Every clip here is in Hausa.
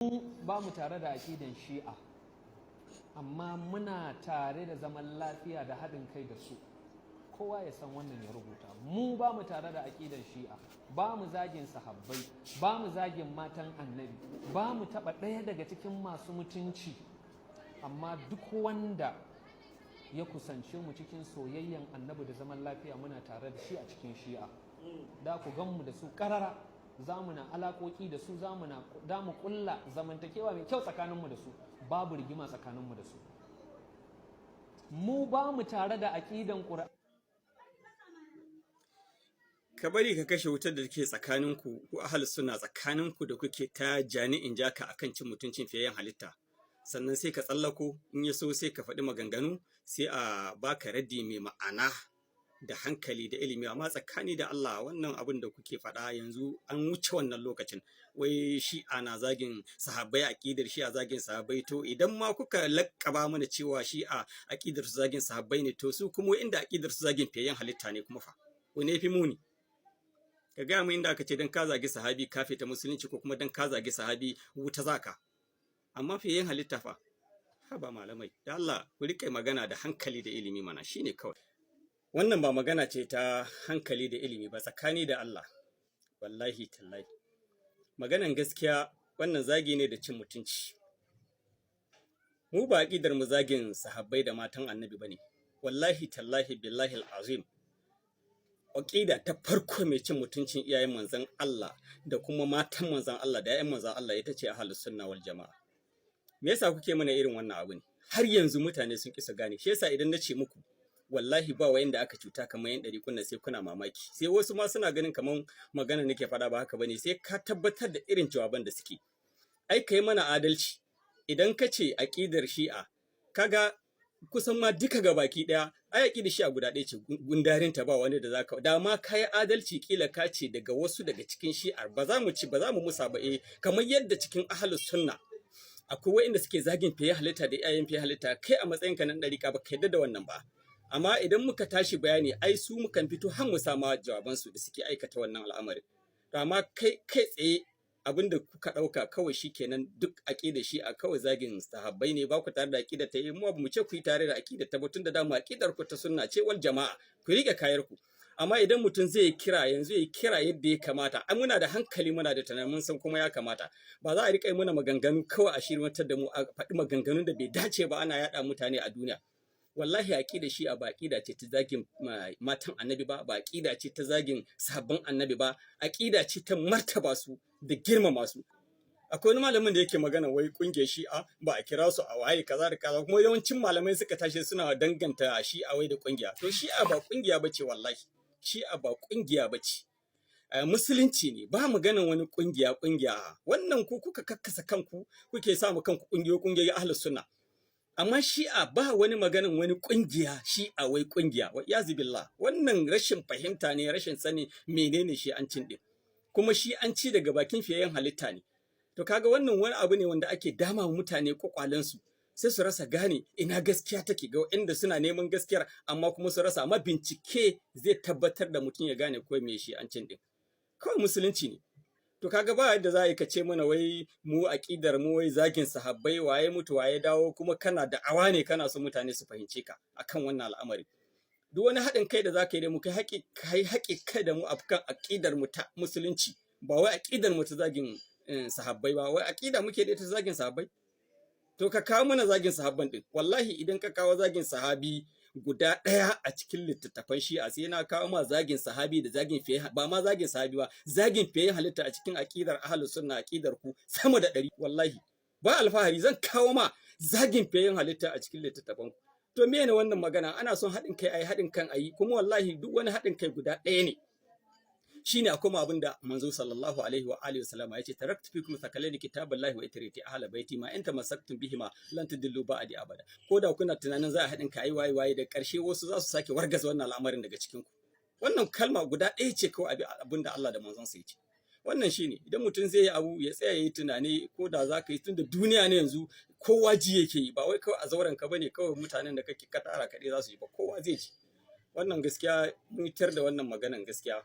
Mu ba mu tare da aƙidan Shi'a, amma muna tare da zaman lafiya da haɗin kai da su. Kowa ya san wannan, ya rubuta. Mu ba mu tare da aƙidan Shi'a, ba mu zagin sahabbai, ba mu zagin matan Annabi, ba mu taɓa ɗaya daga cikin masu mutunci. Amma duk wanda ya kusance mu cikin soyayyen Annabi da zaman lafiya, muna tare da shi a cikin Shi'a. Da ku gan mu da su ƙarara, za mu na alaƙoƙi da su, za mu na da mu ƙulla zamantakewa mai kyau tsakaninmu da su, babu rigima tsakaninmu da su. Mu ba mu tare da aƙidan ƙura Ka bari ka kashe wutar da ke tsakaninku, ku ahlus sunna, tsakaninku da kuke ta jani in jaka akan cin mutuncin fiyayyen halitta. Sannan sai ka tsallako, in ya so sai ka faɗi maganganu, sai a baka raddi mai ma'ana da hankali da ilimi. Amma tsakani da Allah, wannan abin da kuke faɗa, yanzu an wuce wannan lokacin. Wai Shi'a na zagin sahabbai, aƙidar Shi'a zagin sahabbai. To idan ma kuka laƙaba mana cewa Shi'a aƙidar su zagin sahabbai ne, to su kuma inda aƙidar su zagin fiyayyen halitta ne kuma fa, wane yafi muni? Ka gaya mu inda aka ce dan ka zagi sahabi ka fita musulunci, ko kuma dan ka zagi sahabi wuta zaka. Amma fiyayyen halitta fa? Haba malamai, da Allah ku riƙa magana da hankali da ilimi mana, shine kawai. Wannan ba magana ce ta hankali da ilimi ba, tsakani da Allah. Wallahi tallahi, maganan gaskiya, wannan zagi ne da cin mutunci. Mu ba aƙidar mu zagin sahabbai da matan Annabi bane. Wallahi tallahi, billahi azim, aƙida ta farko mai cin mutuncin iyayen Manzon Allah da kuma matan Manzon Allah da 'ya'yan Manzon Allah ita ce Ahlus Sunna wal Jama'a. Me yasa kuke mana irin wannan abu ne? Har yanzu mutane sun kisa gane. Shi yasa idan na ce muku wallahi ba wayanda aka cuta kamar yan ɗari kunna, sai kuna mamaki, sai wasu ma suna ganin kamar magana nake faɗa ba haka bane, sai ka tabbatar da irin jawaban da suke. Ai kai mana adalci, idan ka ce aƙidar Shi'a, kaga kusan ma duka ga baki ɗaya ai aƙidar Shi'a guda ɗaya ce gundarin ta, ba wani da zaka da ma kai adalci. Kila ka ce daga wasu daga cikin Shi'ar, ba za mu ci, ba za mu musa ba. Eh, kamar yadda cikin Ahlus Sunna akwai waɗanda suke zagin fiye halitta da iyayen fiye halitta, kai a matsayinka na ɗariƙa ba ka yadda da wannan ba. Amma idan muka tashi bayani, ai su mukan fito har mu sama jawabansu da suke aikata wannan al'amarin. To amma kai kai tsaye abin da kuka ɗauka kawai shikenan, duk aƙida shi a kawai zagin sahabbai ne, ba ku tare da aƙida ta yi. Mu ba mu ce ku yi tare da aƙida ta ba, tun da dama aƙidar ku ta sunna ce wal jama'a, ku riƙe kayar ku. Amma idan mutum zai kira yanzu, ya kira yadda ya kamata. Ai muna da hankali, muna da tunani, mun san kuma ya kamata. Ba za a riƙa yi mana maganganu kawai a shirmantar da mu, a faɗi maganganun da bai dace ba ana yaɗa mutane a duniya. Wallahi aƙida shi a ba aƙida ce ta zagin matan Annabi ba, ba aƙida ce ta zagin sahabban Annabi ba, aƙida ce ta martaba su da girmama su. Akwai wani malamin da yake magana wai kungiyar Shi'a ba a kira su a waye kaza da kaza, kuma yawancin malamai suka tashi suna danganta Shi'a wai da kungiya. To Shi'a ba kungiya bace, wallahi Shi'a ba kungiya bace, musulunci ne. Ba maganan wani kungiya kungiya. Wannan ku kuka kakkasa kanku, kuke sa mu kanku kungiyoyi kungiyoyi Ahlus Sunna. Amma Shi'a ba wani maganan wani kungiya, Shi'a wai kungiya, wa iyazu billah. Wannan rashin fahimta ne, rashin sani menene Shi'ancin din. Kuma Shi'anci daga bakin fiyayyen halitta ne. To kaga wannan wani abu ne wanda ake dama mutane kwakwalensu, sai su rasa gane ina gaskiya take, ga inda suna neman gaskiyar amma kuma su rasa. Amma bincike zai tabbatar da mutum ya gane ko me Shi'ancin din. Kawai musulunci ne. To kaga ba yadda za a yi ka ce mana wai mu aƙidar mu wai zagin sahabbai, waye mutu waye dawo, kuma kana da awa ne kana so mutane su fahimce ka akan wannan al'amari. Duk wani haɗin kai da za ka yi da mu, kai haƙi kai da mu akan aƙidar mu ta musulunci, ba wai aƙidar mu ta zagin sahabbai ba. Wai aƙida muke da ita zagin sahabbai? To ka kawo mana zagin sahabban din. Wallahi idan ka kawo zagin sahabi guda ɗaya a cikin littattafan Shi'a, sai na kawo ma zagin sahabi da zagin fiye, ba ma zagin sahabi ba, zagin fiye halitta a cikin aƙidar Ahlus Sunna, aƙidar ku, sama da 100. Wallahi ba alfahari, zan kawo ma zagin fiye halitta a cikin littattafan ku. To me ne wannan magana? Ana son haɗin kai, ayi haɗin kan ayi. Kuma wallahi duk wani haɗin kai guda ɗaya ne, shine akwai abin da Manzo sallallahu alaihi wa alihi wasallam ya ce: "Taraktu fikum thaqalaini, kitaballahi wa itrati ahla baiti, ma in tamassaktum bihima lan tudillu ba'di abada." Ko da kuna tunanin za a haɗin kai waye waye, da ƙarshe wasu za su sake wargaza wannan al'amarin daga cikin ku. Wannan kalma guda ɗaya ce kawai, abin da Allah da manzon sa ya ce. Wannan shine, idan mutum zai yi abu ya tsaya yayi tunani, ko da za ka yi, tunda duniya ne yanzu, kowa ji yake yi, ba wai kawai a zauren ka bane kawai mutanen da kake ka tara kaɗai za su yi ba, kowa zai ji. Wannan gaskiya mun tar da wannan maganan. Gaskiya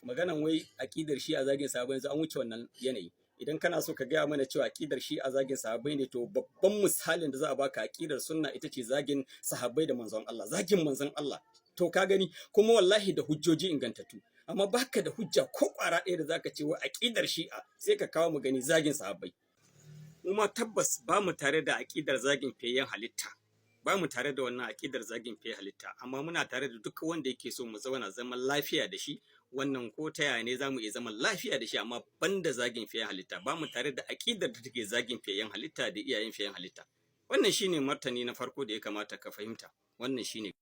maganan wai aƙidar shi a zagin sahabbai, yanzu an wuce wannan yanayi. Idan kana so ka gaya mana cewa aƙidar Shi'a zagin sahabbai ne, to babban misalin da za a baka, aƙidar Sunna ita ce zagin sahabbai da Manzon Allah, zagin Manzon Allah. To ka gani, kuma wallahi da hujjoji ingantattu. Amma baka da hujja ko ƙwara ɗaya da zaka ce wai aƙidar Shi'a, sai ka kawo mu gani, zagin sahabbai. Mu ma tabbas ba mu tare da aƙidar zagin fiyayyen halitta, ba mu tare da wannan aƙidar zagin fiyayyen halitta, amma muna tare da duk wanda yake so mu zauna zaman lafiya da shi. Wannan ko ta yaya ne za mu iya zaman lafiya da shi, amma banda zagin fiyayyen halitta. Ba mu tare da aƙidar da take zagin fiyayyen halitta da iyayen fiyayyen halitta. Wannan shine martani na farko da ya kamata ka fahimta. Wannan shine.